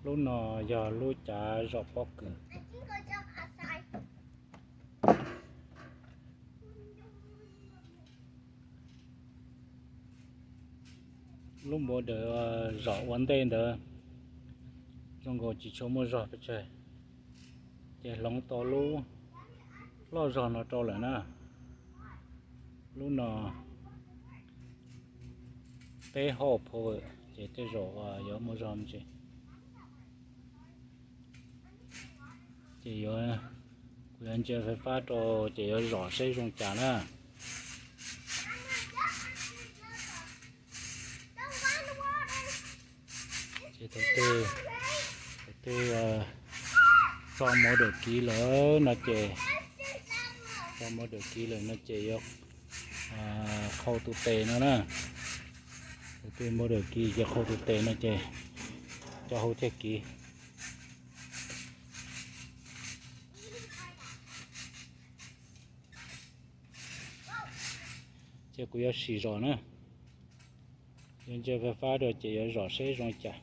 Lub no yog lub cav zom pob kws. Lub npau dawm zom ua ntej ntawd zoo nkaus tsis tshua muaj zog pes tsawg, ces hloov tau lub loj zog no rau lawm na. Lub no peb hauj power ces tej zaum yuav muaj zog me ntsis. Ces yuav, kuv yuav ntsia fais fab rau ces yuav zom seb zoo cas na. Ces thaum twg, thaum twg tso mov dawm kiv lawm no ces, tso mov dawm kiv lawm no ces yuav qhau tus tes no na. Thaum twg mov dawm kiv ces qhau tus tes no ces cov hauv thiaj kiv. Ces kuv yuav sim zom na, yuav ntsia fais fab rau ces yuav zom seb zoo li cas.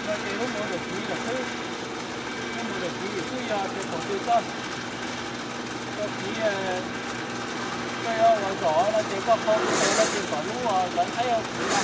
No ces lub mus dawm kiv lawm xwb, lub mus dawm kiv xwb yog tias thaum twg koj, koj kiv, koj yuav ua zom no ces koj qhau tus tes no ces kom lub lawv thaib ua kiv na.